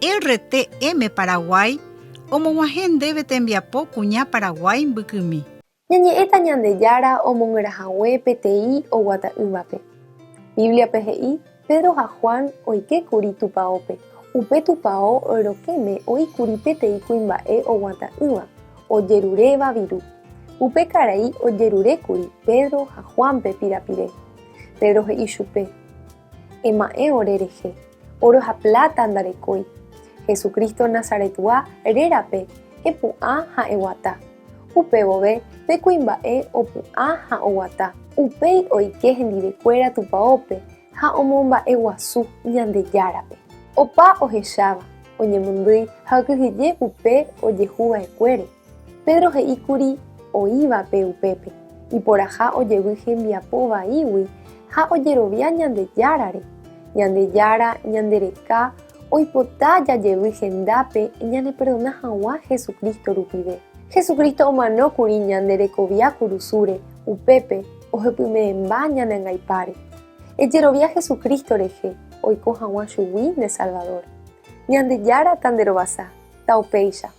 RTM Paraguay omog̃uahẽ ndéve tembiapo kuña Paraguái mbykymi. Ñañe'ẽta Ñandejára omongyrahague peteĩ oguata'ỹvape. Bíbliape he'i Pedro ha Juan oike kuri tupaópe. Upe tupao rokẽme oĩ kuri peteĩ kuimba'e oguata'ỹva, ojeruréva viru. Upe karai ojerure kuri Pedro ha Juánpe pirapire. Pedro he'i chupe, Ema'ẽ ore rehe, óro ha pláta ndarekói. Jesucristo Nazaretgua rérape epu'ã ha eguata. Upe vove pe kuimba'e opu'ã ha oguata. Upéi oike hendivekuéra tupaópe ha omomba'eguasu Ñandejárape. Opa ohecháva, oñemondýi ha okyhyje upe ojehuva'ekuére. Pedro he'i kuri oĩvape upépe, iporaha ojevy hembiapo vaígui ha ojerovia Ñandejárare. Ñandejára ñandereka oipota jajevy hendápe ñaneperdona hag̃ua Jesucristo rupive. Jesucristo omano kuri ñande rekovia kurusúre, upépe ohepyme'ẽmba ñane angaipáre. Ejerovia Jesucristo rehe oiko hag̃ua chugui nde Salvador. Ñandejára tanderovasa. Taupéicha.